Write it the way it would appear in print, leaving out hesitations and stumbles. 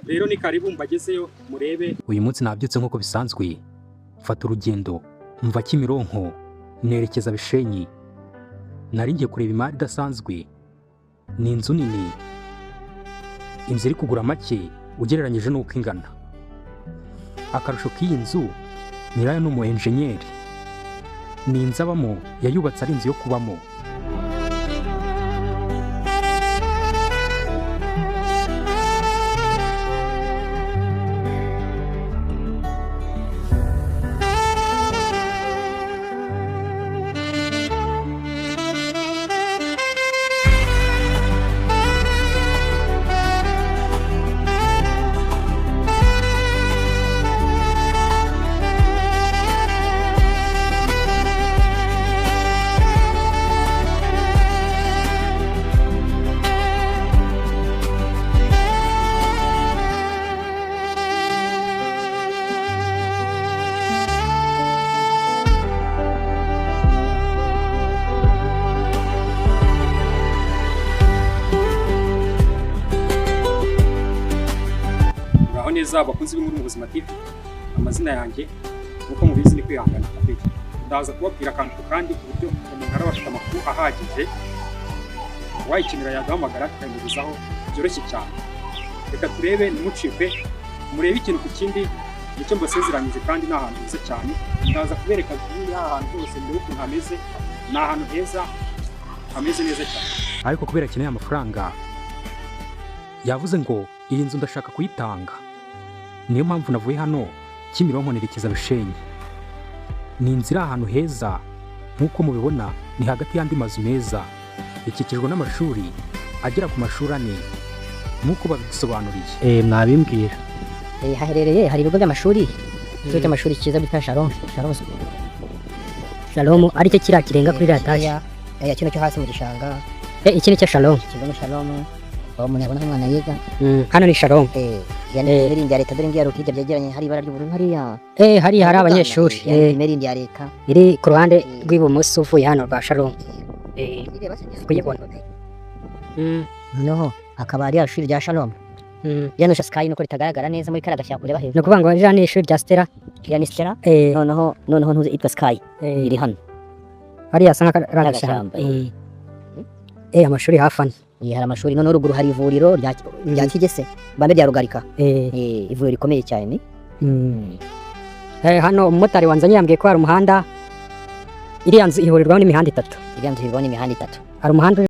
Rero ni karibu mbagezeyo murebe. Uyu munsi nabyutse nk'uko bisanzwe, mfata urugendo mva Kimironko nerekeza Bishenyi. Nari ngiye kureba imari idasanzwe. Ni inzu nini, inzu iri kugura make ugereranyije n'uko ingana. Akarusho k'iyi nzu, nyirayo ni umu enjenyeri. Ni inzu abamo, yayubatse ari inzu yo kubamo. Muraho neza abakunzi b'inkuru mu buzima TV. Amazina yanjye nk'uko mubizi ni Kwihangana Abedi. Ndaza kubabwira akantu ku kandi ku buryo umuntu araba afite amakuru ahagije. Uwayikenera yaduhamagara tukayimugezaho byoroshye cyane. Reka turebe, ntimucikwe, murebe ikintu ku kindi. Nicyo mbasezeranyije, kandi ni ahantu heza cyane. Ndaza kubereka view y'ahantu hose mbere ukuntu hameze. Ni ahantu heza hameze neza cyane. Ariko kubera akeneye amafaranga, yavuze ngo iyi nzu ndashaka kuyitanga. Niyo mpamvu navuye hano Kimironko nerekeza Bishenyi. Ni inzu iri ahantu heza nk'uko mubibona, ni hagati y'andi mazu meza, ikikijwe n'amashuri agera ku mashuri 4 nk'uko babidusobanuriye. Mwabimbwira. Haherereye hari ibigo by'amashuri, ikigo cy'amashuri cyiza bita Shalom, Shalom, Shalom, aricyo kiriya kirenga kuri iriya taje. Kino cyo hasi mu gishanga. Iki ni cyo Shalom. Ikigo ni Shalom, aho umuntu yabona umwana yiga. Hano ni Shalom. Ya ni mirindi ya leta, dore ngiya rukijya byegeranye, hari ibara ry'ubururu hariya. Hariya hari abanyeshuri. Mirindi ya leta iri ku ruhande rw'ibumoso uvuye hano rwa Shalom. Kuyibona. Noneho hakaba hari ishuri rya Shalom. Rya nusha Sky nuko ritagaragara neza muri kariya gashyamba ureba hejuru. Ni ukuvuga ngo ririya ni ishuri rya Stella. Rya ni Stella. Noneho ntuzi itwa Sky iri hano. Hariya asa nk'akari agashyamba. Amashuri hafi ane. Hari amashuri, noneho ruguru hari ivuriro rya Kigese, bambe rya Rugarika. Ivuriro rikomeye cyane. Hano umumotari wanzanye yambwiye ko hari umuhanda, iriya nzu ihurirwaho n'imihanda itatu. Iriya nzu ihurirwaho n'imihanda itatu. Hari umuhanda